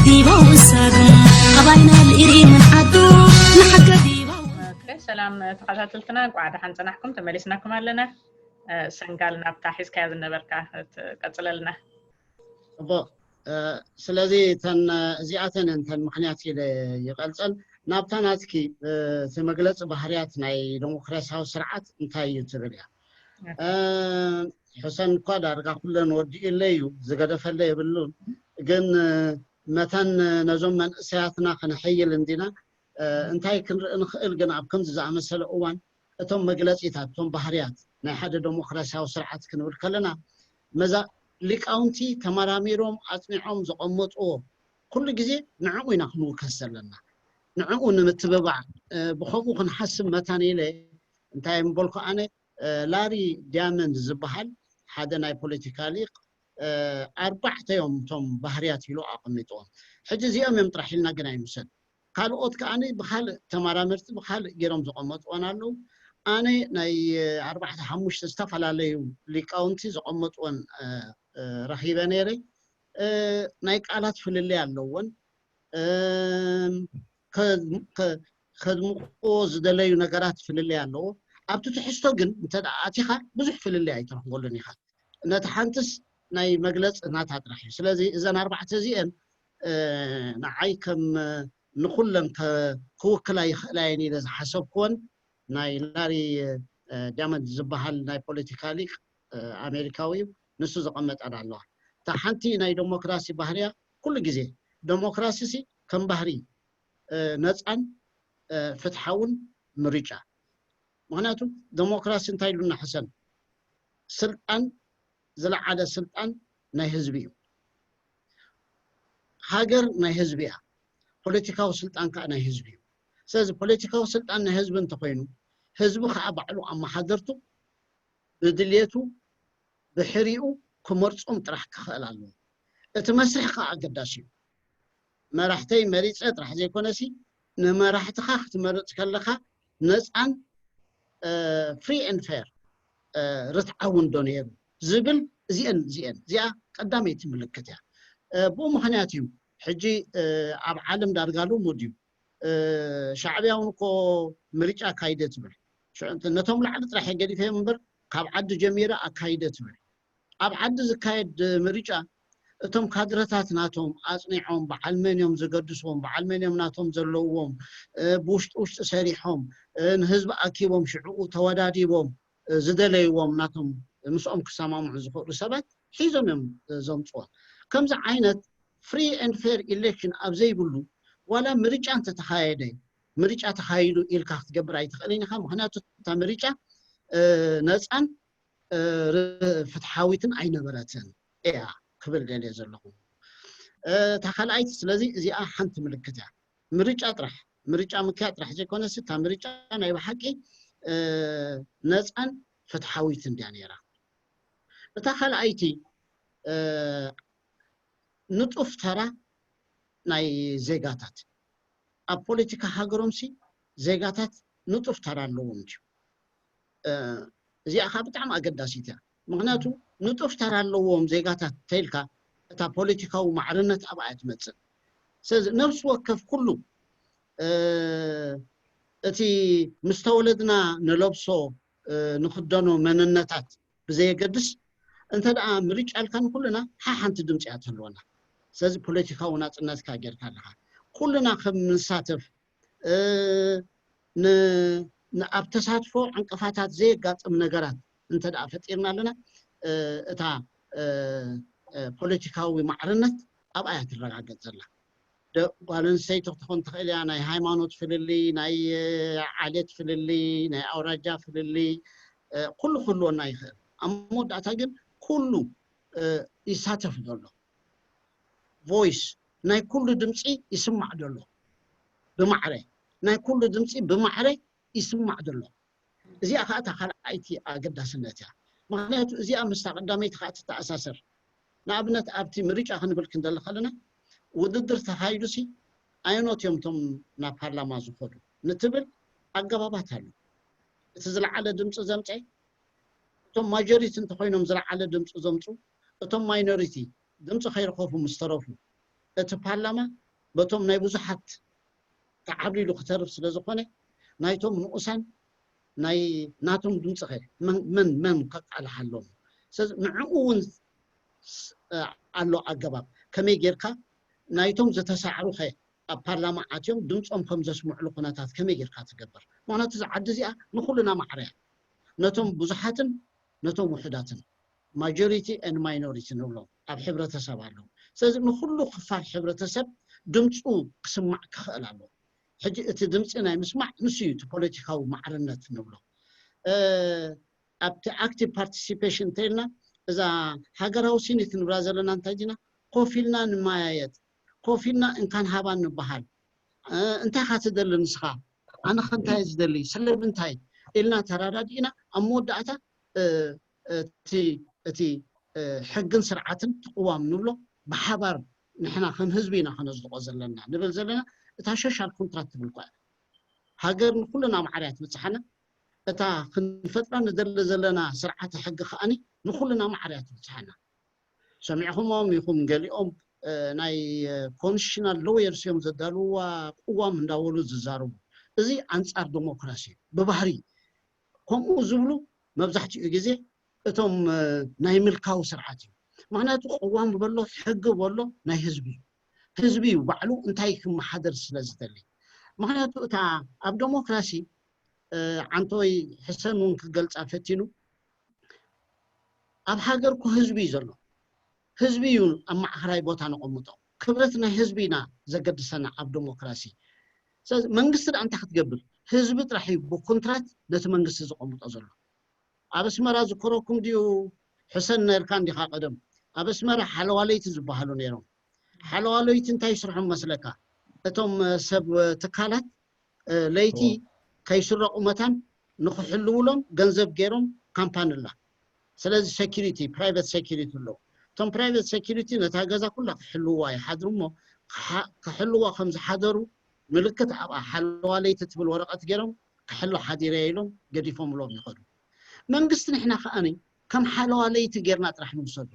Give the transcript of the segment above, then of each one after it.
ዲባው እሳዱ ኣባይና ልኢሪ መዓዱ ንሓገ ዲባው ኦኬ፣ ሰላም ተኸታተልትና፣ እንኳዕ ደሓን ጸናሕኩም። ተመሊስናኩም ኣለና። እ፣ ሰንጋል ናብታ ሒዝካያ ዝነበርካ ትቀጽለልና። ጽቡቕ። እ፣ ስለዚ እተን እዚኣተን እንተን ምኽንያት ኢለ ይቐልጸን። ናብታ ናትኪ፣ እ፣ እቲ መግለጺ ባህርያት ናይ ዲሞክራሲያዊ ስርዓት እንታይ እዩ ትብል እያ። እ፣ ሕሰን እኳ ዳርጋ ኩለን ወዲኡለ እዩ፣ ዝገደፈለ የብሉን። ግን፣ እ፣ መታን ነዞም መንእሰያትና ክንሕይል እንዲና፣ እ፣ እንታይ ክንርኢ ንኽእል ግን ኣብ ከምዚ ዝኣመሰለ እዋን እቶም መግለጺታት፣ እቶም ባህርያት ናይ ሓደ ዲሞክራሲያዊ ስርዓት ክንብል ከለና መዛ ሊቃውንቲ ተመራሚሮም ኣጽኒዖም ዘቐመጥዎ ኩሉ ግዜ ንዕኡ ኢና ክንውከስ ዘለና። ንዕኡ ንምትብባዕ፣ እ፣ ብኸምኡ ክንሓስብ መታን ኢለ እንታይ ምበልኩ ኣነ፣ እ፣ ላሪ ዲያመንድ ዝበሃል ሓደ ናይ ፖለቲካ ሊቅ፣ እ፣ ኣርባዕተ እዮም እቶም ባህርያት ኢሉ ኣቐሚጥዎም። ሕጂ እዚኦም እዮም ጥራሕ ኢልና ግን ኣይምሰል። ካልኦት ከኣ ብኻልእ ተመራመርቲ ብኻልእ ገይሮም ዘቐመጥዎን ኣለዉ። ኣነ ናይ፣ እ፣ ኣርባዕተ ሓሙሽተ ዝተፈላለዩ ሊቃውንቲ ዘቐመጥዎን፣ እ፣ እ፣ ረኺበ ነይረ። እ፣ ናይ ቃላት ፍልልይ ኣለዎን። እም፣ ከ-፣ ከ-፣ ከድምቕዎ ዝደለዩ ነገራት ፍልልይ ኣለዎ። ኣብቲ ትሕዝቶ ግን እንተ ደኣ ኣቲኻ ብዙሕ ፍልልይ ኣይትረኽበሉን ኢኻ። ነቲ ሓንትስ ናይ መግለጺ ናታ ጥራሕ እዩ። ስለዚ እዘን ኣርባዕተ እዚአን፣ እ፣ ንዓይ ከም፣ እ፣ ንኹለን ከ-፣ ክውክላ ይኽእላ እየን ኢለ ዝሓሰብኩወን ናይ ላሪ፣ እ፣ ዳመንድ ዝበሃል ናይ ፖለቲካ ሊቅ፣ እ፣ ኣሜሪካዊ እዩ። ንሱ ዘቐመጠን ኣለዋ። እታ ሓንቲ ናይ ዲሞክራሲ ባህርያ ኩሉ ግዜ ዲሞክራሲ ሲ ከም ባህሪ፣ እ፣ ነጻን፣ እ፣ ፍትሓውን ምርጫ። ምኽንያቱ ዲሞክራሲ እንታይ ኢሉና ሕሰን? ስልጣን፣ ዝለዓለ ስልጣን ናይ ህዝቢ እዩ። ሃገር ናይ ህዝቢ እያ። ፖለቲካዊ ስልጣን ከዓ ናይ ህዝቢ እዩ። ስለዚ ፖለቲካዊ ስልጣን ናይ ህዝቢ እንተኾይኑ፣ ህዝቢ ከዓ ባዕሉ ኣመሓደርቱ ብድልየቱ ብሕሪኡ ክመርጾም ጥራሕ ክኽእል ኣለዎ። እቲ መስርሕ ከዓ ኣገዳሲ እዩ። መራሕተይ መሪጸ ጥራሕ ዘይኮነሲ፣ ንመራሕትኻ ክትመርጽ ከለኻ ነጻን፣ እ፣ ፍሪ ኤንድ ፌር፣ እ፣ ርትዓውን ዶ ነይሩ ዝብል፣ እዚአን፣ እዚአን፣ እዚኣ ቀዳመይቲ ምልክት እያ። እ፣ ብኡ ምኽንያት እዩ ሕጂ፣ እ፣ ኣብ ዓለም ዳርጋ ልሙድ እዩ። እ፣ ሻዕብያ እውን እኮ ምርጫ ኣካይደ ትብል። ሽዑ እንተ ነቶም ላዕሊ ጥራሕ እየ ገዲፈዮም እምበር፣ ካብ ዓዲ ጀሚረ ኣካይደ ትብል። ኣብ ዓዲ ዝካየድ ምርጫ እቶም ካድረታት ናቶም ኣጽኒዖም፣ በዓል መን እዮም ዘገድስዎም፣ በዓል መን እዮም ናቶም ዘለውዎም፣ እ፣ ብውሽጢ ውሽጢ ሰሪሖም፣ እ፣ ንህዝቢ ኣኪቦም፣ ሽዕኡ ተወዳዲቦም፣ እ፣ ዝደለይዎም ናቶም ምስኦም ክሰማምዑ ዝኽእሉ ሰባት ሒዞም እዮም፣ እ፣ ዘምጽዎም። ከምዚ ዓይነት ፍሪ ኤንድ ፌር ኢሌክሽን ኣብ ዘይብሉ፣ ዋላ ምርጫ እንተተኻየደ፣ ምርጫ ተኻይዱ ኢልካ ክትገብር ኣይትኽእልን ኢኻ። ምኽንያቱ እታ ምርጫ፣ እ፣ ነጻን፣ እ፣ ር-፣ ፍትሓዊትን ኣይነበረትን እያ ክብል ደልየ ዘለኹ። እ፣ እታ ካልኣይቲ፣ ስለዚ እዚኣ ሓንቲ ምልክት እያ። ምርጫ ጥራሕ፣ ምርጫ ምክያድ ጥራሕ ዘይኮነስ፣ እታ ምርጫ ናይ ብሓቂ፣ እ፣ ነጻን ፍትሓዊትን ድያ ነይራ? እታ ካልኣይቲ፣ እ፣ ንጡፍ ተራ ናይ ዜጋታት። ኣብ ፖለቲካ ሃገሮምሲ ዜጋታት ንጡፍ ተራ ኣለዎም ድዩ? እ፣ እዚኣ ኸዓ ብጣዕሚ ኣገዳሲት እያ። ምኽንያቱ ንጡፍ ተራ ኣለዎም ዜጋታት ተይልካ እታ ፖለቲካዊ ማዕርነት ኣብኣ እያ ትመጽእ። ስለዚ ነፍሲ ወከፍ ኩሉ፣ እ፣ እቲ ምስ ተወለድና ንለብሶ፣ እ፣ ንኽደኖ መንነታት ብዘየገድስ፣ እንተ ደኣ ምርጫ ኢልካ ንኩልና ሓሓንቲ ድምፂ እያ ትህልወና። ስለዚ ፖለቲካዊ ናፅነትካ ጌርካ ኣለኻ። ኩልና ከም ንሳተፍ፣ እ፣ ን-፣ ን-፣ ኣብ ተሳትፎ ዕንቅፋታት ዘየጋጥም ነገራት እንተ ደኣ ፈጢርና ኣለና፣ እ፣ እታ፣ እ፣ እ፣ ፖለቲካዊ ማዕርነት ኣብኣ እያ ትረጋገጽ ዘላ። ደ-፣ ጓል ኣንስተይቲ ክትኾን ትኽእል እያ፣ ናይ ሃይማኖት ፍልልይ፣ ናይ፣ እ፣ ዓሌት ፍልልይ፣ ናይ ኣውራጃ ፍልልይ፣ እ፣ ኩሉ ክህልወና ይኽእል። ኣብ መወዳእታ ግን ኩሉ፣ እ፣ ይሳተፍ ዘሎ። ቮይስ ናይ ኩሉ ድምፂ ይስማዕ ዘሎ ብማዕረ፣ ናይ ኩሉ ድምፂ ብማዕረ ይስማዕ ዘሎ። እዚኣ ከዓ እታ ካልኣይቲ ኣገዳስነት እያ። ምኽንያቱ እዚኣ ምስታ ቀዳመይቲ ከዓ ትተኣሳሰር። ንኣብነት ኣብቲ ምርጫ ክንብል ክንደሊ ከለና ውድድር ተኻይዱሲ ኣየኖት እዮም እቶም ናብ ፓርላማ ዝኸዱ ንትብል ኣገባባት ኣሎ። እቲ ዝለዓለ ድምፂ ዘምፀ፣ እቶም ማጆሪቲ እንተኮይኖም ዝለዓለ ድምፂ ዘምፁ፣ እቶም ማይኖሪቲ ድምፂ ከይረኸፉ ምስ ተረፉ፣ እቲ ፓርላማ በቶም ናይ ብዙሓት ተዓብሊሉ ክተርፍ ስለ ዝኾነ ናይቶም ንኡሳን ናይ ናቶም ድምፂ ኸ መን መን መን ከቃልሓሎም? ስለዚ ንዕኡ እውን ኣሎ ኣገባብ። ከመይ ጌርካ ናይቶም ዝተሳዕሩ ኸ ኣብ ፓርላማ ኣትዮም ድምፆም ከም ዘስምዕሉ ኩነታት ከመይ ጌርካ ትገብር? ምክንያቱ እዛ ዓዲ እዚኣ ንኩልና ማዕረ እያ። ነቶም ብዙሓትን ነቶም ውሑዳትን፣ ማጆሪቲ ኤንድ ማይኖሪቲ ንብሎም ኣብ ሕብረተሰብ ኣለዉ። ስለዚ ንኩሉ ክፋል ሕብረተሰብ ድምፁ ክስማዕ ክኽእል ኣለዎ። ሕጂ እቲ ድምፂ ናይ ምስማዕ ንሱ እዩ እቲ ፖለቲካዊ ማዕርነት ንብሎ። ኣብቲ ኣክቲቭ ፓርቲሲፔሽን እንተኢልና እዛ ሃገራዊ ሲኒት ንብላ ዘለና እንታይ ዲና? ኮፍ ኢልና ንመያየጥ፣ ኮፍ ኢልና እንካን ሃባን ንበሃል። እንታይ ካ ትደሊ ንስኻ? ኣነ ከ እንታይ ዝደሊ? ስለምንታይ? ኢልና ተራዳዲእና ኣብ መወዳእታ እቲ ሕግን ስርዓትን ትቕዋም ንብሎ ብሓባር ንሕና ከም ህዝቢ ኢና ከነዝልቆ ዘለና ንብል ዘለና። እታ ሶሻል ኮንትራት ትብል ኳ ሃገር ንኩልና ማዕርያ ትብፅሓና። እታ ክንፈጥራ ንደሊ ዘለና ስርዓተ ሕጊ ከዓኒ ንኩልና ማዕርያ ትብፅሓና። ሰሚዕኹሞም ኢኹም ገሊኦም ናይ ኮንስቲቱሽናል ሎየርስ እዮም ዘዳልውዋ ቅዋም እንዳበሉ ዝዛረቡ። እዚ ኣንፃር ዲሞክራሲ እዩ ብባህሪ። ከምኡ ዝብሉ መብዛሕትኡ ግዜ እቶም ናይ ምልካዊ ስርዓት እዩ። ምክንያቱ ቅዋም በሎ ሕጊ በሎ ናይ ህዝቢ እዩ። ህዝቢ እዩ ባዕሉ እንታይ ክመሓደር ስለ ዝደሊ። ምክንያቱ እታ ኣብ ዲሞክራሲ ዓንተወይ ሕሰን እውን ክገልፃ ፈቲኑ ኣብ ሃገር እኮ ህዝቢ እዩ ዘሎ። ህዝቢ እዩ ኣብ ማእኸላይ ቦታ ነቐምጦ። ክብረት ናይ ህዝቢ ኢና ዘገድሰና ኣብ ዲሞክራሲ። ስለዚ መንግስቲ ደኣ እንታይ ክትገብር? ህዝቢ ጥራሕ እዩ ብኮንትራት ነቲ መንግስቲ ዝቐምጦ ዘሎ። ኣብ ኣስመራ ዝከረኩም ድዩ? ሕሰን ነርካ እንዲኻ ቀደም ኣብ ኣስመራ ሓለዋ ለይቲ ዝበሃሉ ነይሮም። ሓለዋ ለይቲ እንታይ ይስርሖም መስለካ? እቶም ሰብ ትካላት ለይቲ ከይስረቑ መታን ንክሕልውሎም ገንዘብ ገይሮም ካምፓኒ ኣላ። ስለዚ ሴኪሪቲ ፕራይቬት ሴኪሪቲ ኣለዉ። እቶም ፕራይቬት ሴኪሪቲ ነታ ገዛ ኩላ ክሕልውዋ ይሓድሩ እሞ ክሕልዋ ከም ዝሓደሩ ምልክት ኣብኣ ሓለዋ ለይቲ ትብል ወረቐት ገይሮም ክሕሎ ሓዲረ ኢሎም ገዲፎምሎም ይኸዱ። መንግስቲ ንሕና ከኣኒ ከም ሓለዋ ለይቲ ጌርና ጥራሕ ንውሰዶ።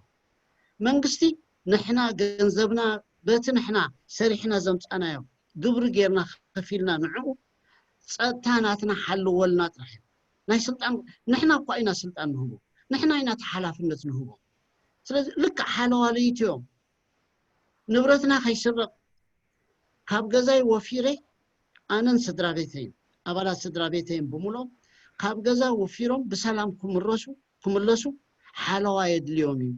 መንግስቲ ንሕና ገንዘብና በቲ ንሕና ሰሪሕና ዘምፃናዮ ግብሪ ጌርና ከፊልና ንዕኡ ፀጥታ ናትና ሓልወልና ጥራሕ እዩ። ናይ ስልጣን ንሕና እኳ ኢና ስልጣን ንህቦ፣ ንሕና ኢና እቲ ሓላፍነት ንህቦ። ስለዚ ልክዕ ሓለዋ ለይቲ እዮም ንብረትና ከይስረቕ ካብ ገዛይ ወፊረ ኣነን ስድራ ቤተይን ኣባላት ስድራ ቤተይን ብምሎም ካብ ገዛ ወፊሮም ብሰላም ክምረሱ ክምለሱ ሓለዋ የድልዮም እዩ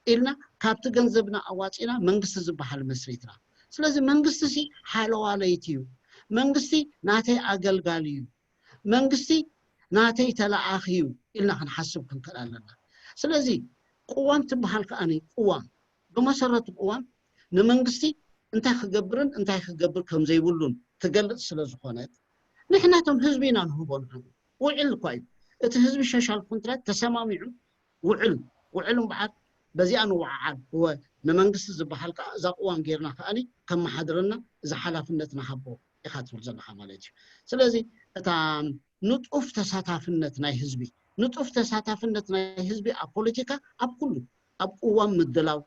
ኢልና ካብቲ ገንዘብና ኣዋፂና መንግስቲ ዝበሃል መስሪትና። ስለዚ መንግስቲ ሲ ሓለዋ ለይቲ እዩ። መንግስቲ ናተይ ኣገልጋሊ እዩ። መንግስቲ ናተይ ተለኣኺ እዩ ኢልና ክንሓስብ ክንክእል ኣለና። ስለዚ ቅዋም ትበሃል ከኣ ቅዋም ብመሰረቱ ቅዋም ንመንግስቲ እንታይ ክገብርን እንታይ ክገብር ከም ዘይብሉን ትገልጽ ስለ ዝኾነት ንሕናቶም ህዝቢ ኢና ንህቦ። ንሕና ውዕል እኳ እዩ እቲ ህዝቢ ሸሻል ኮንትራት ተሰማሚዑ ውዕል ውዕል እምበዓር በዚኣ ንወዓዓል እወ ንመንግስቲ ዝበሃል ከዓ እዛ ቅዋም ጌርና ከኣኒ ከመሓድረና እዚ ሓላፍነት ንሃቦ ኢኻ ትብል ዘለኻ ማለት እዩ። ስለዚ እታ ንጡፍ ተሳታፍነት ናይ ህዝቢ ንጡፍ ተሳታፍነት ናይ ህዝቢ ኣብ ፖለቲካ ኣብ ኩሉ ኣብ ቅዋም ምድላው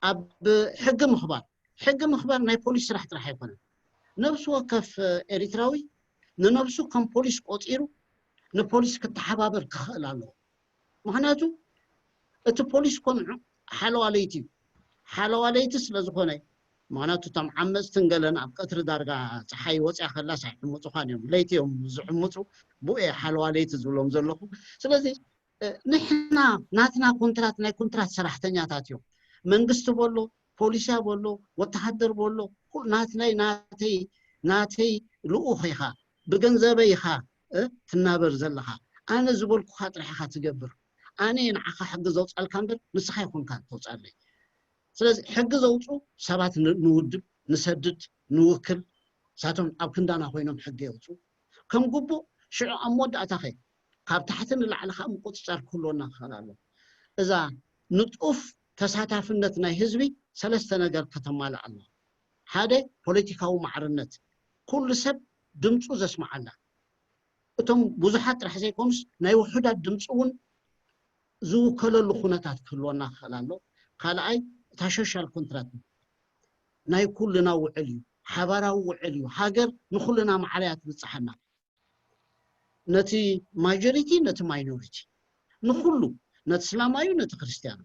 ኣብ ሕጊ ምኽባር ሕጊ ምኽባር ናይ ፖሊስ ስራሕ ጥራሕ ኣይኮነን። ነብሲ ወከፍ ኤሪትራዊ ንነብሱ ከም ፖሊስ ቆፂሩ ንፖሊስ ክተሓባበር ክኽእል ኣለዎ። ምክንያቱ እቲ ፖሊስ እኮ ንዑ ሓለዋ ለይቲ እዩ። ሓለዋ ለይቲ ስለ ዝኾነ ምክንያቱ እቶም ዓመፅትን ገለን ኣብ ቀትሪ ዳርጋ ፀሓይ ወፅያ ከላስ ኣይሕምፁኻን እዮም። ለይቲ እዮም ዝሕምፁ። ብኡ እየ ሓለዋ ለይቲ ዝብሎም ዘለኹ። ስለዚ ንሕና ናትና ኮንትራት ናይ ኮንትራት ሰራሕተኛታት እዮም። መንግስቲ በሎ ፖሊስያ በሎ ወተሃደር በሎ ናትናይ ናተይ ናተይ ልኡኽ ኢኻ ብገንዘበይ ኢኻ ትናበር ዘለኻ። ኣነ ዝበልኩኻ ጥራሕ ኢኻ ትገብር። ኣነ እየ ንዓኻ ሕጊ ዘውፃልካ እምበር ንስኻ ኣይኮንካ ተውፃለይ። ስለዚ ሕጊ ዘውፁ ሰባት ንውድብ ንሰድድ ንውክል ሳቶም ኣብ ክንዳና ኮይኖም ሕጊ የውፁ ከም ግቡእ ሽዑ ኣብ መወዳእታ ኸ ካብ ታሕቲ ንላዕሊ ከዓ ምቁፅፃር ክህልወና ክኽእል ኣሎ። እዛ ንጡፍ ተሳታፍነት ናይ ህዝቢ ሰለስተ ነገር ከተማልእ ኣለዋ። ሓደ ፖለቲካዊ ማዕርነት፣ ኩሉ ሰብ ድምፁ ዘስምዓላ። እቶም ብዙሓት ጥራሕ ዘይኮኑስ ናይ ውሑዳት ድምፂ እውን ዝውከለሉ ኩነታት ክህልወና ክኽእል ኣሎ። ካልኣይ እታ ሶሻል ኮንትራት ናይ ኩልና ውዕል እዩ። ሓባራዊ ውዕል እዩ። ሃገር ንኩልና ማዕረ እያ ትብጽሓና። ነቲ ማጆሪቲ፣ ነቲ ማይኖሪቲ፣ ንኩሉ፣ ነቲ እስላማዩ፣ ነቲ ክርስትያኑ፣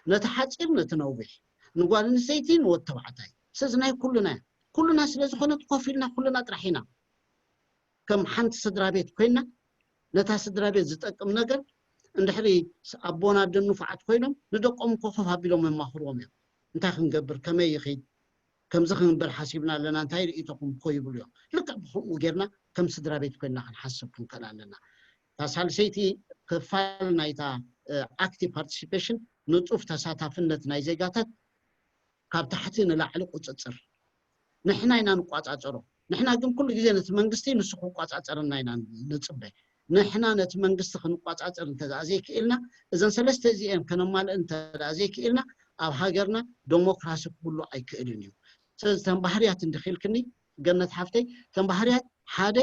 ነቲ ሓፂር፣ ነቲ ነዊሕ፣ ንጓል ኣንስተይቲ፣ ንወዲ ተባዕታይ። ስለዚ ናይ ኩልና እያ። ኩልና ስለ ዝኾነት ኮፍ ኢልና ኩልና ጥራሕ ኢና ከም ሓንቲ ስድራ ቤት ኮይና ነታ ስድራ ቤት ዝጠቅም ነገር እንድሕሪ ኣቦን ኣደን ንፉዓት ኮይኖም ንደቆም እኮ ኮፍ ኣቢሎም የማኽርዎም እዮም። እንታይ ክንገብር፣ ከመይ ይኸይድ፣ ከምዚ ክንብል ሓሲብና ኣለና፣ እንታይ ርእይቶኹም እኮ ይብሉ እዮም። ልክዕ ብከምኡ ጌርና ከም ስድራ ቤት ኮይና ክንሓስብ ክንክእል ኣለና። እታ ሳልሰይቲ ክፋል ናይታ ኣክቲቭ ፓርቲሲፔሽን፣ ንጡፍ ተሳታፍነት ናይ ዜጋታት ካብ ታሕቲ ንላዕሊ ቁፅፅር ንሕና ኢና ንቋፃፀሮ። ንሕና ግን ኩሉ ግዜ ነቲ መንግስቲ ንሱ ክቋፃፀረና ኢና ንፅበ። ንሕና ነቲ መንግስቲ ክንቋፃፀር እንተ ደኣ ዘይክኢልና፣ እዘን ሰለስተ እዚአን ከነማልእ እንተ ደኣ ዘይክኢልና፣ ኣብ ሃገርና ዴሞክራሲ ክህሉ ኣይክእልን እዩ። ስለዚ እተን ባህርያት እንድኺልክኒ፣ ገነት ሓፍተይ፣ እተን ባህርያት ሓደ፣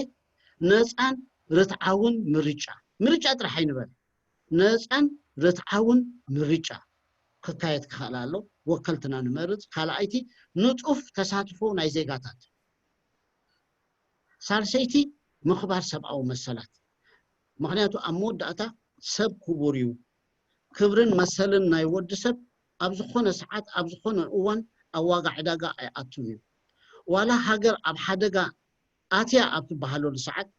ነፃን ርትዓውን ምርጫ፣ ምርጫ ጥራሕ ኣይንበል፣ ነፃን ርትዓውን ምርጫ ክካየድ ክኽእል ኣሎ። ወከልትና ንመርፅ። ካልኣይቲ፣ ንጡፍ ተሳትፎ ናይ ዜጋታት። ሳልሰይቲ፣ ምኽባር ሰብኣዊ መሰላት። ምኽንያቱ ኣብ መወዳእታ ሰብ ክቡር እዩ። ክብርን መሰልን ናይ ወዲ ሰብ ኣብ ዝኾነ ሰዓት፣ ኣብ ዝኾነ እዋን ኣብ ዋጋ ዕዳጋ ኣይኣቱን እዩ። ዋላ ሃገር ኣብ ሓደጋ ኣትያ ኣብ ትበሃለሉ ሰዓት፣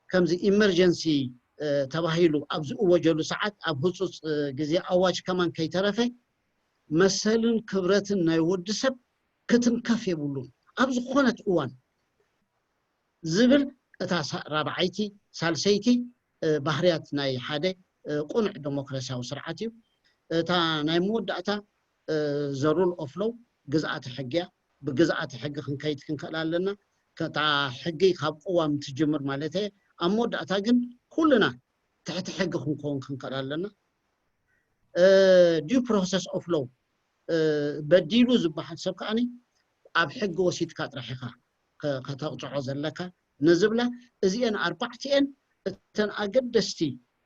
ከምዚ ኢመርጀንሲ ተባሂሉ ኣብ ዝእወጀሉ ሰዓት፣ ኣብ ህፁፅ ግዜ ኣዋጅ ከማን ከይተረፈ፣ መሰልን ክብረትን ናይ ወዲ ሰብ ክትንከፍ የብሉን ኣብ ዝኾነት እዋን ዝብል እታ ሳ-፣ ራብዓይቲ፣ ሳልሰይቲ፣ እ፣ ባህርያት ናይ ሓደ፣ እ፣ ቁኑዕ ዴሞክራሲያዊ ስርዓት እዩ። እታ ናይ መወዳእታ፣ እ፣ the rule of law፣ ግዝኣተ ሕጊ እያ። ብግዝኣተ ሕጊ ክንከይድ ክንክእል ኣለና። ከ-፣ እታ ሕጊ ካብ ቅዋም ትጅምር ማለት እየ። ኣብ መወዳእታ ግን ኩልና ትሕቲ ሕጊ ክንከውን ክንክእል ኣለና። እ፣ due process of law፣ እ፣ በዲሉ ዝበሃል ሰብ ከኣኒ ኣብ ሕጊ ወሲድካ ጥራሕ ኢኻ ከ-፣ ከተቕፅዖ ዘለካ ንዝብላ፣ እዚአን ኣርባዕቲአን እተን ኣገደስቲ፣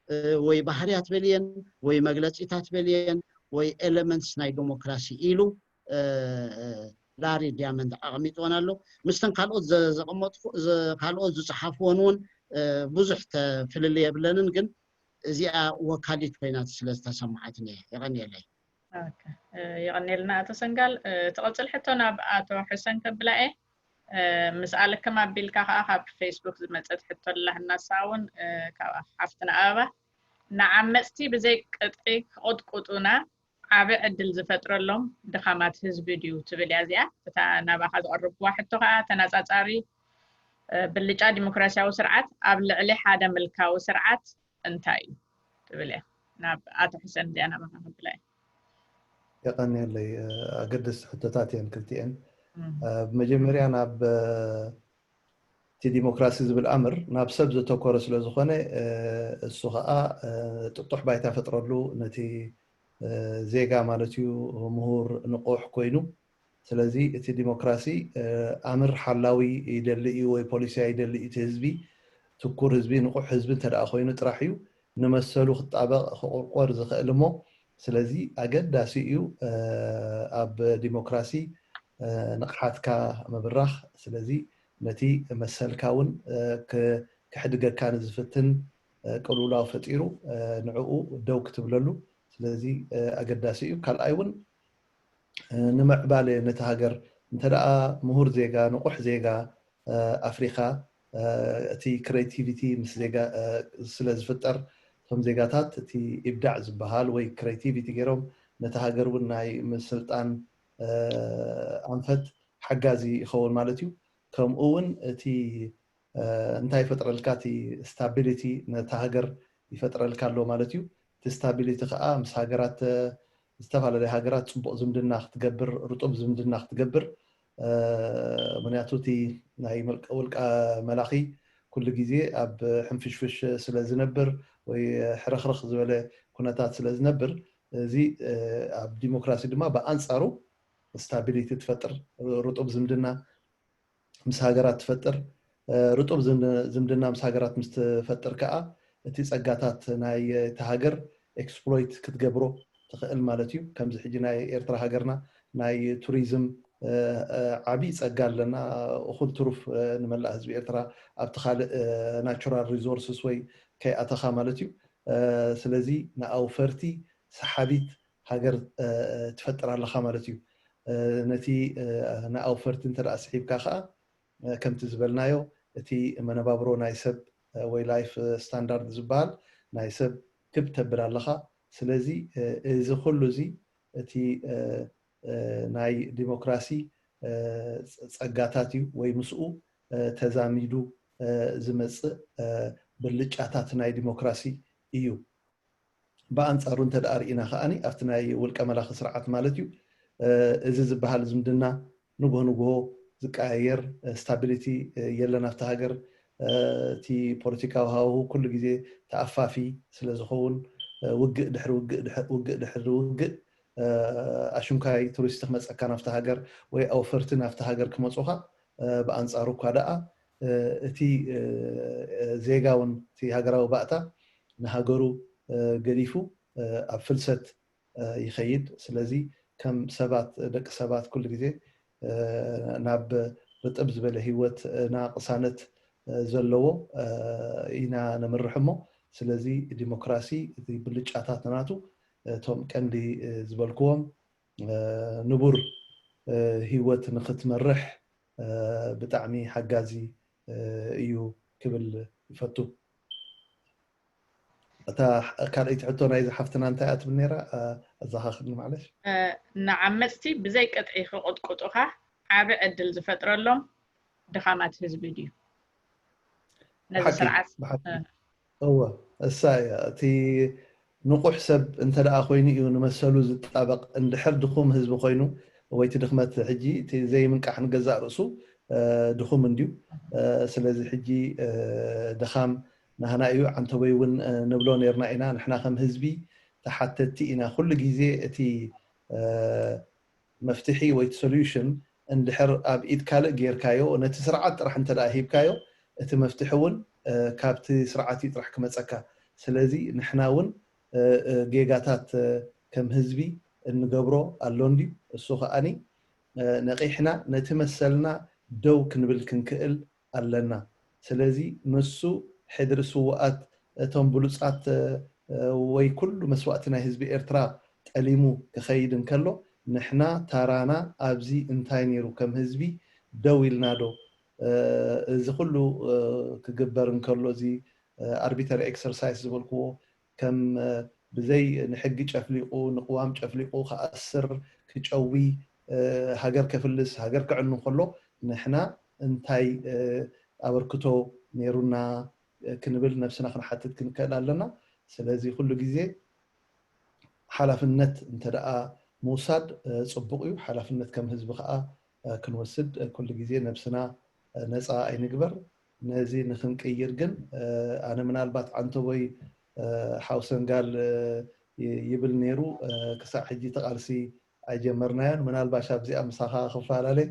እ፣ ወይ ባህርያት በልየን ወይ መግለፂታት በልየን ወይ ኤለመንትስ ናይ ዴሞክራሲ ኢሉ፣ እ፣ እ፣ ላሪ ዲያመንድ ኣቐሚጥወን ኣሎ። ምስተን ካልኦት ዘ-፣ ዘቐመጥኩ-፣ ዘ-፣ ካልኦት ዝፀሓፍወን እውን፣ እ፣ ብዙሕ ተ-፣ ፍልልይ የብለንን፣ ግን እዚኣ ወካሊት ኮይና ስለ ዝተሰማዓትኒ እየ። የቐንየለይ። ኦኬ፣ እ፣ የቐንየልና ኣቶ ሰንጋል። እ፣ ትቕጽል ሕቶ ናብ ኣቶ ሕሰን ከብላ እየ። እ፣ ምስ ኣለክም ኣቢልካ ከኣ ካብ ፌስቡክ ዝመጸት ሕቶ ኣላ፣ ንሳ እውን፣ እ፣ ካብ ሓፍትና ኣበባ፣ ንዓመጽቲ ብዘይ ቅጥዒ ክቕጥቁጡና ዓቢ ዕድል ዝፈጥረሎም ድኻማት ህዝቢ ድዩ ትብል እያ እዚኣ። እታ ናባኻ ዘቕርብዋ ሕቶ ከኣ ተነጻጻሪ፣ እ፣ ብልጫ ዲሞክራሲያዊ ስርዓት ኣብ ልዕሊ ሓደ ምልካዊ ስርዓት እንታይ እዩ ትብል እያ። ናብ ኣቶ ሕሰን እዚኣ ናባኻ ከብላ እየ። የቐንየለይ። እ፣ ኣገደስቲ ሕቶታት እየን ክልቲኤን። እም። እ፣ ብመጀመርያ ናብ፣ እ፣ እቲ ዲሞክራሲ ዝብል ኣምር ናብ ሰብ ዘተኮረ ስለ ዝኾነ፣ እ፣ እሱ ኸኣ፣ እ፣ ጥጡሕ ባይታ ፈጥረሉ ነቲ፣ እ፣ ዜጋ ማለት እዩ፣ ምሁር፣ ንቑሕ ኮይኑ። ስለዚ እቲ ዲሞክራሲ፣ እ፣ ኣምር ሓላዊ ይደሊ እዩ ወይ ፖሊሲ ኣይደሊ እዩ። እቲ ህዝቢ፣ ትኩር ህዝቢ፣ ንቑሕ ህዝቢ እንተ ደኣ ኮይኑ ጥራሕ እዩ ንመሰሉ ክጣበቕ፣ ክቑርቆር ዝኽእል እሞ፣ ስለዚ ኣገዳሲ እዩ፣ እ፣ ኣብ ዲሞክራሲ፣ እ፣ ንቕሓትካ ምብራኽ። ስለዚ ነቲ መሰልካ እውን፣ እ፣ ክ-፣ ከሕድገካ ንዝፍትን፣ እ፣ ቅልውላው ፈጢሩ፣ እ፣ ንዕኡ ደው ክትብለሉ። ስለዚ፣ እ፣ ኣገዳሲ እዩ። ካልኣይ እውን፣ እ፣ ንምዕባለ ነቲ ሃገር እንተ ደኣ ምሁር ዜጋ፣ ንቑሕ ዜጋ፣ እ፣ ኣፍሪኻ፣ እ፣ እቲ ክሬቲቪቲ ምስ ዜጋ፣ እ፣ ስለ ዝፍጠር፣ እቶም ዜጋታት እቲ ኢብዳዕ ዝበሃል ወይ ክሬቲቪቲ ገይሮም ነቲ ሃገር እውን ናይ ምስልጣን፣ እ፣ ኣንፈት ሓጋዚ ይኸውን ማለት እዩ። ከምኡ እውን እቲ፣ እ፣ እንታይ ይፈጥረልካ? እቲ ስታቢሊቲ ነታ ሃገር ይፈጥረልካ ኣሎ ማለት እዩ። እቲ ስታቢሊቲ ከዓ ምስ ሃገራት፣ እ፣ ዝተፈላለያ ሃገራት ፅቡቕ ዝምድና ክትገብር፣ ርጡብ ዝምድና ክትገብር፣ እ፣ ምክንያቱ እቲ ናይ መልቀ-፣ ውልቀ መላኺ ኩሉ ግዜ ኣብ ሕንፍሽፍሽ ስለ ዝነብር ወይ ሕርኽርኽ ዝበለ ኩነታት ስለ ዝነብር፣ እዚ፣ እ፣ ኣብ ዲሞክራሲ ድማ ብኣንፃሩ ስታቢሊቲ ትፈጥር፣ ርጡብ ዝምድና ምስ ሃገራት ትፈጥር። እ፣ ርጡብ ዝም-፣ ዝምድና ምስ ሃገራት ምስ ትፈጥር ከዓ እቲ ጸጋታት ናይ እቲ ሃገር ኤክስፕሎይት ክትገብሮ ትኽእል ማለት እዩ። ከምዚ ሕጂ ናይ ኤርትራ ሃገርና ናይ ቱሪዝም፣ ዓብይ ፀጋ ኣለና። እኹል ትሩፍ ንመላእ ህዝቢ ኤርትራ ኣብቲ ካልእ ናቹራል ሪሶርስስ ወይ ከይኣተኻ ማለት እዩ። ስለዚ ንኣውፈርቲ ሰሓቢት ሃገር ትፈጥር ኣለኻ ማለት እዩ። ነቲ ንኣውፈርቲ እንተ ስሒብካ ከዓ ከምቲ ዝበልናዮ እቲ መነባብሮ ናይ ሰብ ወይ ላይፍ ስታንዳርድ ዝበሃል ናይ ሰብ ክብ ተብል ኣለኻ። ስለዚ እዚ ኩሉ እዚ እቲ ናይ ዲሞክራሲ ፀጋታት እዩ ወይ ምስኡ ተዛሚዱ ዝመፅእ ብልጫታት ናይ ዲሞክራሲ እዩ። ብኣንፃሩ እንተ ደኣ ርኢና ከዓኒ ኣብቲ ናይ ውልቀ መላኺ ስርዓት ማለት እዩ እዚ ዝበሃል ዝምድና ንግሆ ንግሆ ዝቀያየር ስታቢሊቲ የለን ኣብቲ ሃገር። እቲ ፖለቲካዊ ሃዋሁ ኩሉ ግዜ ተኣፋፊ ስለ ዝኸውን ውግእ ድሕሪ ውግእ ድሕሪ ውግእ ኣሽንኳይ ቱሪስት ክመፀካ ናብቲ ሃገር ወይ ኣውፈርቲ ናብቲ ሃገር ክመፁኻ ብኣንፃሩ እኳ ደኣ እቲ ዜጋ እውን እቲ ሃገራዊ ባእታ ንሃገሩ ገዲፉ ኣብ ፍልሰት ይኸይድ። ስለዚ ከም ሰባት ደቂ ሰባት ኩሉ ግዜ ናብ ርጥብ ዝበለ ህይወት ና ቅሳነት ዘለዎ ኢና ነምርሕ እሞ ስለዚ ዲሞክራሲ እቲ ብልጫታት ናቱ እቶም ቀንዲ ዝበልክዎም ንቡር ህይወት ንክትመርሕ ብጣዕሚ ሓጋዚ እዩ ክብል ይፈቱ። እታ ካልኣይቲ ሕቶ ናይዚ ሓፍትና እንታይ እያ ትብል ነይራ? ኣዘኻኽርኒ ማዕለሽ። ንዓመፅቲ ብዘይ ቅጥዒ ክቕጥቅጡኻ ዓቢ ዕድል ዝፈጥረሎም ድኻማት ህዝቢ ድዩ? ነዚ ስርዓት እወ እሳ እያ እቲ ንቑሕ ሰብ እንተ ደኣ ኮይኑ እዩ ንመሰሉ ዝጣበቕ። እንድሕር ድኹም ህዝቢ ኮይኑ ወይ እቲ ድኽመት ሕጂ እቲ ዘይምንቃሕ ንገዛእ ርእሱ ድኹም እንድዩ። ስለዚ ሕጂ ድኻም ናህና እዩ። ዓንተቦይ እውን ንብሎ ነርና ኢና። ንሕና ከም ህዝቢ ተሓተቲ ኢና። ኩሉ ግዜ እቲ መፍትሒ ወይ እቲ ሶሉሽን እንድሕር ኣብ ኢድ ካልእ ጌርካዮ ነቲ ስርዓት ጥራሕ እንተ ደኣ ሂብካዮ እቲ መፍትሒ እውን ካብቲ ስርዓት እዩ ጥራሕ ክመፀካ። ስለዚ ንሕና እውን ጌጋታት ከም ህዝቢ እንገብሮ ኣሎ እንድዩ። እሱ ከዓኒ ነቒሕና ነቲ መሰልና ደው ክንብል ክንክእል ኣለና። ስለዚ ንሱ ሕድሪ ስውኣት እቶም ብሉፃት ወይ ኩሉ መስዋእቲ ናይ ህዝቢ ኤርትራ ጠሊሙ ክኸይድ እንከሎ ንሕና ታራና ኣብዚ እንታይ ነይሩ ከም ህዝቢ ደው ኢልና ዶ እዚ ኩሉ ክግበር እንከሎ እዚ ኣርቢተሪ ኤክሰርሳይስ ዝበልክዎ ከም ብዘይ ንሕጊ ጨፍሊቑ ንቅዋም ጨፍሊቑ ክኣስር ክጨዊ ሃገር ከፍልስ ሃገር ክዕኑ ከሎ ንሕና እንታይ ኣበርክቶ ነይሩና ክንብል ነብስና ክንሓትት ክንክእል ኣለና። ስለዚ ኩሉ ግዜ ሓላፍነት እንተ ደኣ ምውሳድ ፅቡቕ እዩ። ሓላፍነት ከም ህዝቢ ከዓ ክንወስድ ኩሉ ግዜ ነብስና ነፃ ኣይንግበር። ነዚ ንክንቅይር ግን ኣነ ምናልባት ዓንተቦይ ሓው ሰንጋል ይብል ነይሩ ክሳዕ ሕጂ እቲ ቃልሲ ኣይጀመርናዮን። ምናልባሽ ኣብዚኣ ምሳኻ ክፈላለይ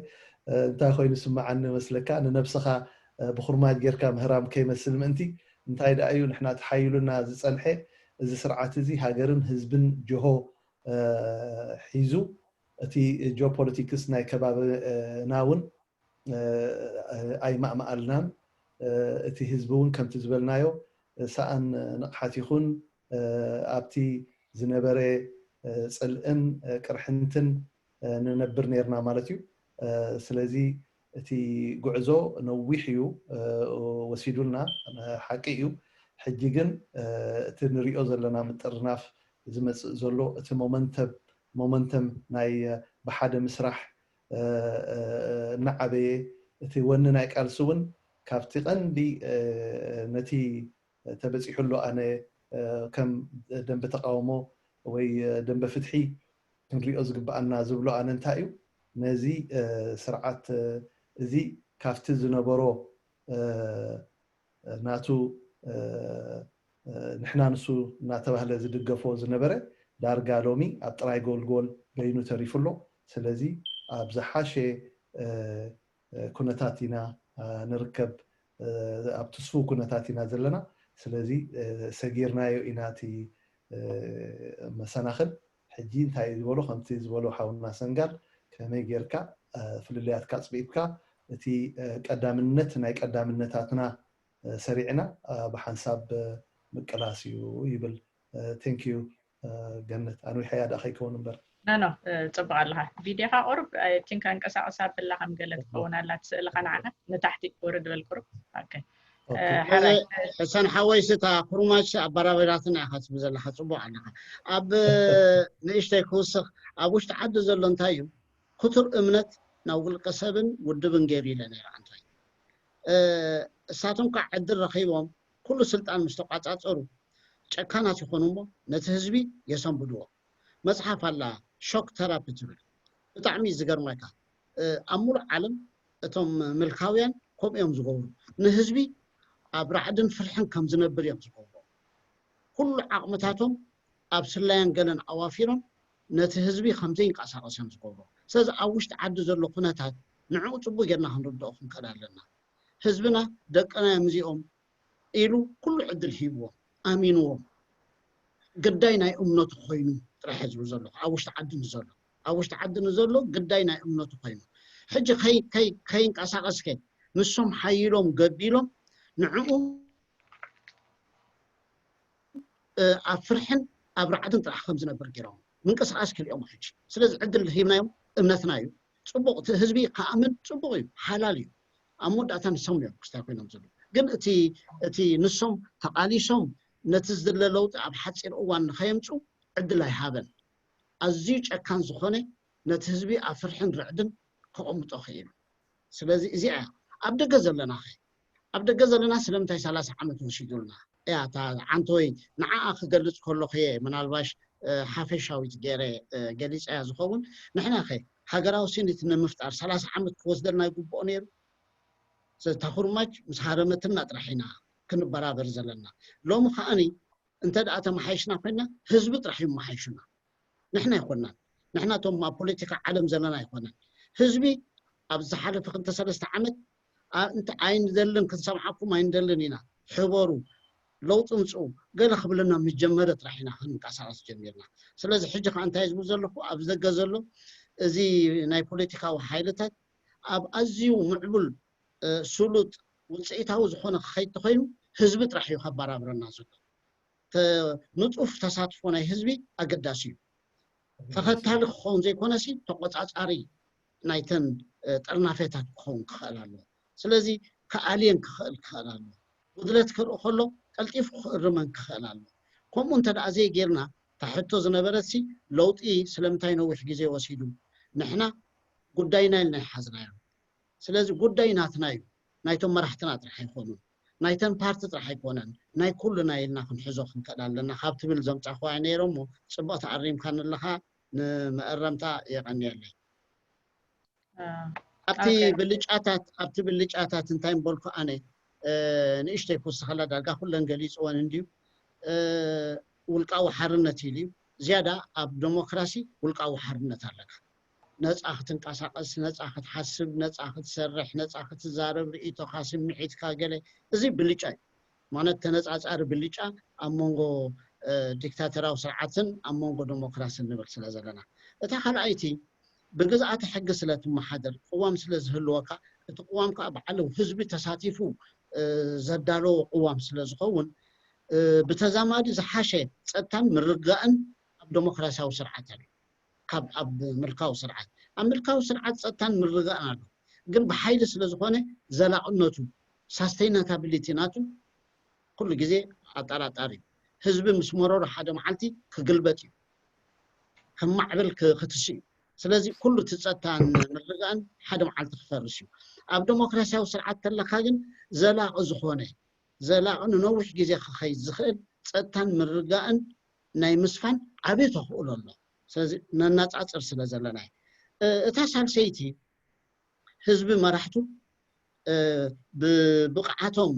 እንታይ ኮይኑ ስምዓኒ መስለካ ንነብስኻ ብኩርማጅ ጌርካ ምህራም ከይመስል ምእንቲ እንታይ ደኣ እዩ ንሕና ተሓይሉና ዝጸንሐ እዚ ስርዓት እዚ ሃገርን ህዝብን ጅሆ ሒዙ እቲ ጂኦፖለቲክስ ናይ ከባብና እውን ኣይማእማኣልናን እቲ ህዝቢ እውን ከምቲ ዝበልናዮ ሰኣን ንቕሓት ይኹን ኣብቲ ዝነበረ ፅልእን ቅርሕንትን ንነብር ነርና ማለት እዩ። ስለዚ እቲ ጉዕዞ ነዊሕ እዩ ወሲዱልና ሓቂ እዩ። ሕጂ ግን እቲ ንሪኦ ዘለና ምጥርናፍ ዝመፅእ ዘሎ እቲ ሞመንተም ሞመንተም ናይ ብሓደ ምስራሕ እናዓበየ እቲ ወኒ ናይ ቃልሲ እውን ካብቲ ቀንዲ ነቲ ተበፂሑ ኣሎ ኣነ ከም ደንበ ተቃውሞ ወይ ደንበ ፍትሒ ክንሪኦ ዝግብኣና ዝብሎ ኣነ እንታይ እዩ ነዚ ስርዓት እዚ ካብቲ ዝነበሮ ናቱ ንሕና ንሱ እናተባህለ ዝድገፎ ዝነበረ ዳርጋ ሎሚ ኣብ ጥራይ ጎልጎል በይኑ ተሪፉ ኣሎ። ስለዚ ኣብ ዝሓሸ ኩነታት ኢና ንርከብ፣ ኣብ ትስፉው ኩነታት ኢና ዘለና። ስለዚ ሰጊርናዮ ኢና እቲ መሰናኽል። ሕጂ እንታይ እዩ ዝበሎ ከምቲ ዝበሎ ሓውና ሰንጋል ከመይ ጌርካ ፍልልያትካ ኣፅቢብካ እቲ ቀዳምነት ናይ ቀዳምነታትና ሰሪዕና ብሓንሳብ ምቅላስ እዩ ይብል። Thank you ገነት፣ ኣንዊሐያ ደኣ ከይከውን እምበር። ኖ ኖ፣ ፅቡቅ ኣለካ። ቪድዮካ ቁሩብ ቲንክ ኣንቀሳቅሳ ብላ ከም ገለ ትኸውን ኣላ፣ ስእልካ ንዓና ንታሕቲ ውርድ በል ቁሩብ። ሕሰን ሓወይ፣ ስታ ኩርማች ኣባራበራትና ኢካ ትብል ዘለካ፣ ፅቡቅ ኣለካ። ኣብ ንእሽተይ ክውስክ፣ ኣብ ውሽጢ ዓዲ ዘሎ እንታይ እዩ? ክቱር እምነት ናብ ውልቀ ሰብን ውድብን ገይሩ ኢለ ነይረ። ኣንታይ እሳቶም ከዓ ዕድል ረኪቦም ኩሉ ስልጣን ምስ ተቋፃፀሩ፣ ጨካናት ይኾኑ እሞ ነቲ ህዝቢ የሰንብድዎ። መፅሓፍ ኣላ፣ ሾክ ተራፒ ትብል። ብጣዕሚ ዝገርመካ፣ ኣብ ሙሉእ ዓለም እቶም ምልካውያን ከምኡ እዮም ዝገብሩ። ንህዝቢ ኣብ ራዕድን ፍርሕን ከም ዝነብር እዮም ዝገብሩ። ኩሉ ዓቕምታቶም ኣብ ስለያን ገለን ኣዋፊሮም ነቲ ህዝቢ ከም ዘይንቀሳቀስ እዮም ዝገብሩ። ስለዚ ኣብ ውሽጢ ዓዲ ዘሎ ኩነታት ንዕኡ ፅቡቅ ጌርና ክንርድኦ ክንክእል ኣለና። ህዝብና ደቅና እዮም እዚኦም ኢሉ ኩሉ ዕድል ሂብዎም፣ ኣሚንዎም። ግዳይ ናይ እምነቱ ኮይኑ ጥራሕ ዝብል ዘለኹ ኣብ ውሽጢ ዓዲ ንዘሎ ኣብ ውሽጢ ዓዲ ንዘሎ ግዳይ ናይ እምነቱ ኮይኑ፣ ሕጂ ከይንቀሳቀስከ ንሶም ሓይሎም ገቢሎም ንዕኡ ኣብ ፍርሕን ኣብ ራዕድን ጥራሕ ከም ዝነብር ገይሮም ምንቅስቃስ ክልኦም ሕጂ። ስለዚ ዕድል ሂብናዮም፣ እምነትና እዩ። ፅቡቅ፣ እቲ ህዝቢ ክኣምን ፅቡቅ እዩ፣ ሓላል እዩ። ኣብ መወዳእታ ንሶም እዮም ክስታይ ኮይኖም ዘለዉ። ግን እቲ እቲ ንሶም ተቃሊሶም ነቲ ዝድለ ለውጢ ኣብ ሓፂር እዋን ንኸየምፁ ዕድል ኣይሃበን። ኣዝዩ ጨካን ዝኾነ ነቲ ህዝቢ ኣብ ፍርሕን ርዕድን ከቐምጦ ክኢሉ። ስለዚ እዚኣ እያ። ኣብ ደገ ዘለና ኸ? ኣብ ደገ ዘለና ስለምንታይ ሰላሳ ዓመት ወሲዱልና? እያ እታ ዓንተወይ ንዓኣ ክገልፅ ከለኹ እየ ምናልባሽ ሓፈሻዊት ገይረ ገሊፀያ ዝኸውን። ንሕና ኸ ሃገራዊ ስኒት ንምፍጣር ሰላሳ ዓመት ክወስደልና ይግብኦ ነይሩ? ስለዚ እታ ኩርማጅ ምስ ሃረመትና ጥራሕ ኢና ክንበራበር ዘለና። ሎሚ ከዓኒ እንተ ደኣ ተመሓይሽና ኮይና ህዝቢ ጥራሕ እዩ መሓይሹና። ንሕና ኣይኮናን። ንሕና እቶም ኣብ ፖለቲካ ዓለም ዘለና ኣይኮነን። ህዝቢ ኣብ ዝሓለፈ ክልተ ሰለስተ ዓመት ኣይንደልን፣ ክንሰምዓኩም ኣይንደልን ኢና፣ ሕበሩ፣ ለውጢ ምፅኡ ገለ ክብለና ምስ ጀመረ ጥራሕ ኢና ክንንቀሳቀስ ጀሚርና። ስለዚ ሕጂ ከዓ እንታይ ዝብል ዘለኹ፣ ኣብ ደገ ዘሎ እዚ ናይ ፖለቲካዊ ሓይልታት ኣብ ኣዝዩ ምዕቡል፣ ስሉጥ፣ ውፅኢታዊ ዝኾነ ክኸይድ ተኮይኑ ህዝቢ ጥራሕ እዩ ከባራብረና ዘሎ። ንጡፍ ተሳትፎ ናይ ህዝቢ ኣገዳሲ እዩ። ተኸታሊ ክኸውን ዘይኮነሲ ተቆፃፃሪ ናይተን ጥርናፌታት ክኸውን ክኽእል ኣለዎ። ስለዚ ክኣልየን ክኽእል ክኽእል ኣለዎ። ጉድለት ክርኢ ከሎ ቀልጢፉ ክእርመን ክኽእል ኣለዎ። ከምኡ እንተ ደኣ ዘይጌርና፣ እታ ሕቶ ዝነበረትሲ ለውጢ ስለምንታይ ነዊሕ ግዜ ወሲዱ? ንሕና ጉዳይና ኢልና ይሓዝናዮ። ስለዚ ጉዳይ ናትና እዩ። ናይቶም መራሕትና ጥራሕ ኣይኮኑን፣ ናይተን ፓርቲ ጥራሕ ኣይኮነን፣ ናይ ኩልና ኢልና ክንሕዞ ክንክእል ኣለና ካብ ትብል ዘምፃኹዋ ነይረ እሞ፣ ፅቡቅ ተኣሪምካኒ ኣለኻ። ንመእረምታ የቐንየለይ። ኣብቲ ብልጫታት ኣብቲ ብልጫታት እንታይ ምበልኩ ኣነ፣ ንእሽተይ ክውስኸላ፣ ዳርጋ ኩለን ገሊፅወን እንድዩ። ውልቃዊ ሓርነት ኢሉ እዩ። ዝያዳ ኣብ ዴሞክራሲ ውልቃዊ ሓርነት ኣለካ። ነፃ ክትንቀሳቀስ፣ ነፃ ክትሓስብ፣ ነፃ ክትሰርሕ፣ ነፃ ክትዛረብ፣ ርእይቶካ፣ ስምዒትካ፣ ገለ፣ እዚ ብልጫ እዩ። ማለት ተነፃፃሪ ብልጫ ኣብ መንጎ ዲክታተራዊ ስርዓትን ኣብ መንጎ ዴሞክራስን ንብል ስለ ዘለና። እታ ካልኣይቲ ብግዝኣተ ሕጊ ስለ ትመሓደር፣ ቅዋም ስለ ዝህልወካ፣ እቲ ቅዋም ከዓ በዓል ህዝቢ ተሳቲፉ ዘዳለዎ ቅዋም ስለ ዝኸውን፣ ብተዛማዲ ዝሓሸ ፀጥታን ምርግጋእን ኣብ ዴሞክራሲያዊ ስርዓት ኣሎ ካብ ኣብ ምልካዊ ስርዓት። ኣብ ምልካዊ ስርዓት ፀጥታን ምርግጋእን ኣሎ፣ ግን ብሓይሊ ስለ ዝኾነ ዘላቕነቱ፣ ሳስተይናታቢሊቲ ናቱ ኩሉ ግዜ ኣጠራጣሪ እዩ። ህዝቢ ምስ መረሮ ሓደ መዓልቲ ክግልበጥ እዩ፣ ክማዕብል ክትስ እዩ። ስለዚ ኩሉ እቲ ፀጥታን ምርግጋእን ሓደ መዓልቲ ክፈርስ እዩ። ኣብ ዴሞክራሲያዊ ስርዓት ተለካ ግን ዘላቒ ዝኾነ ዘላቒ ንነዊሕ ግዜ ክኸይድ ዝኽእል ፀጥታን ምርግጋእን ናይ ምስፋን ዓብዪ ተኽእሎ ኣሎ። ስለዚ ነናፃፅር ስለ ዘለና እዩ። እታ ሳልሰይቲ ህዝቢ መራሕቱ ብብቕዓቶም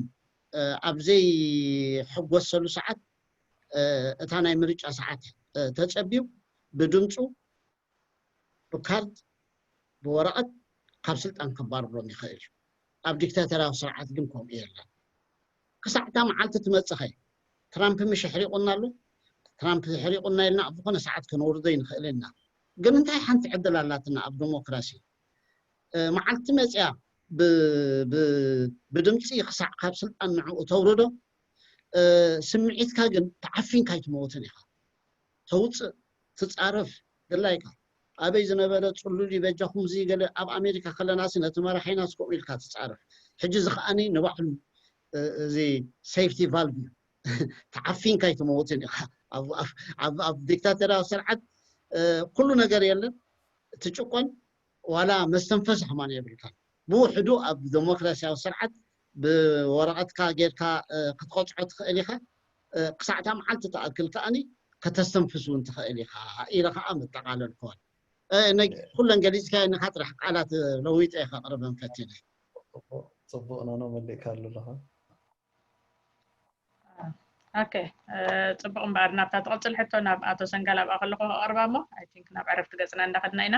ኣብ ዘይሕጎሰሉ ሰዓት፣ እታ ናይ ምርጫ ሰዓት ተፀቢዩ ብድምፁ ብካርድ ብወረቐት ካብ ስልጣን ከባርሮም ይኽእል እዩ። ኣብ ዲክታተራዊ ስርዓት ግን ከምኡ የለን። ክሳዕ እታ መዓልቲ ትመፅኸ ትራምፕ ምሽ ኣሕሪቑና ኣሎ። ትራምፕ ኣሕሪቑና ኢልና ኣብ ዝኾነ ሰዓት ከነውርዶ ይንኽእል ኢና። ግን እንታይ ሓንቲ ዕድል ኣላትና ኣብ ዴሞክራሲ? መዓልቲ መፅያ ብድምፂ ክሳዕ ካብ ስልጣን ንዕኡ ተውርዶ፣ ስምዒትካ ግን ተዓፊንካ ኣይትመውትን ኢኻ። ተውፅእ፣ ትፃረፍ፣ ድላይካ ኣበይ ዝነበረ ፅሉል በጃኹም እዚ ገለ ኣብ ኣሜሪካ ከለናሲ ነቲ መራሒና ስኮም ኢልካ ትፃረፍ። ሕጂ እዚ ከዓኒ ንባዕሉ እዚ ሴፍቲ ቫልቭ እዩ። ተዓፊንካ ኣይትመውትን ኢኻ። ኣብ ዲክታተርያዊ ስርዓት ኩሉ ነገር የለን። ትጭቆን ዋላ መስተንፈስ ከማን የብልካን። ብውሕዱ ኣብ ዲሞክራሲያዊ ስርዓት ብወረቐትካ ጌርካ ክትቐፅዖ ትኽእል ኢኻ። ክሳዕታ መዓልቲ ትኣክል ከኣኒ ከተስተንፍስ እውን ትኽእል ኢኻ ኢለ ከዓ መጠቓለል ክኾን ኩለን ገሊፅካዮ ንካ ጥራሕ ቃላት ለዊጠ ከቕርበን ፈቲነ። ፅቡቕ ኖኖ መሊእካ ኣሎ ኣለኻ። ኦኬ፣ ፅቡቕ። እምበኣር ናብታ ትቕፅል ሕቶ ናብ ኣቶ ሰንጋል ኣብኣ ከለኹ ከቕርባ እሞ፣ ኣይ ቲንክ ናብ ዕረፍቲ ገፅና እንዳኸድና ኢና።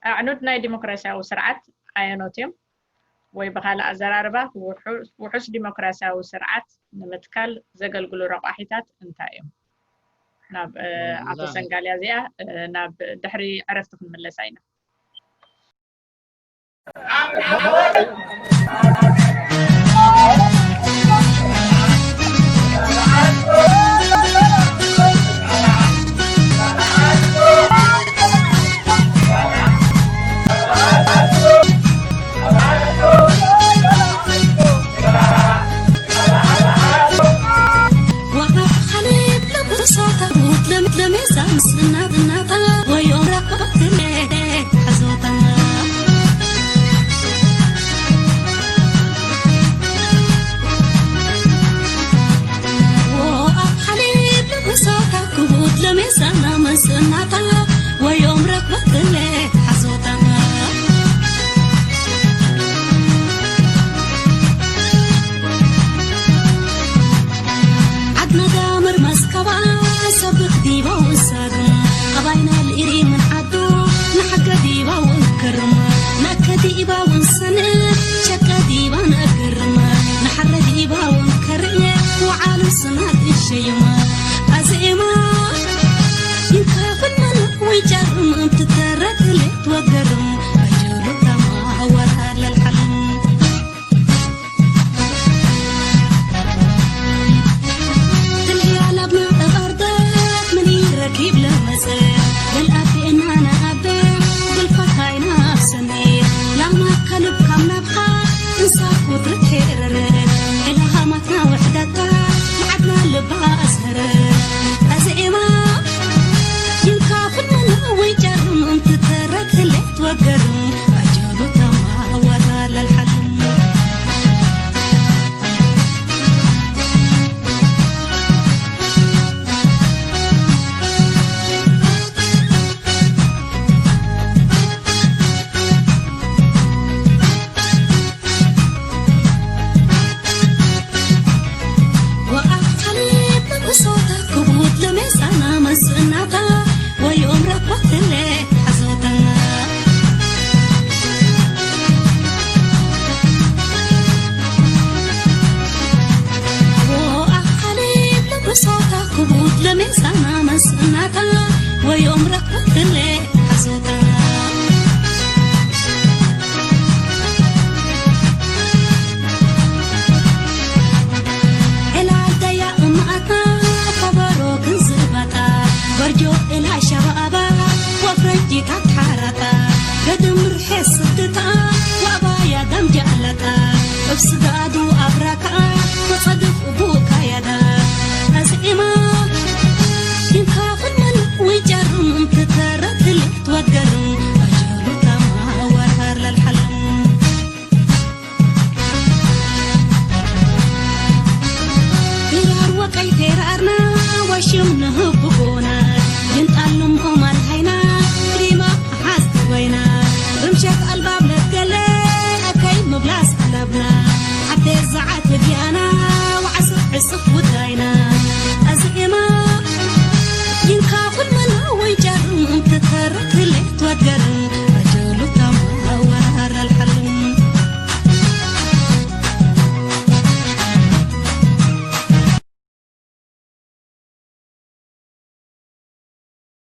ኣዕኑድ ናይ ዲሞክራሲያዊ ስርዓት ኣየኖት እዮም? ወይ ብኻልእ ኣዘራርባ ውሑስ ዲሞክራሲያዊ ስርዓት ንምትካል ዘገልግሉ ረቋሒታት እንታይ እዮም? ናብ ኣቶ ሰንጋልያ እዚኣ ናብ ድሕሪ ዕረፍቲ ክንምለሳ ኢና።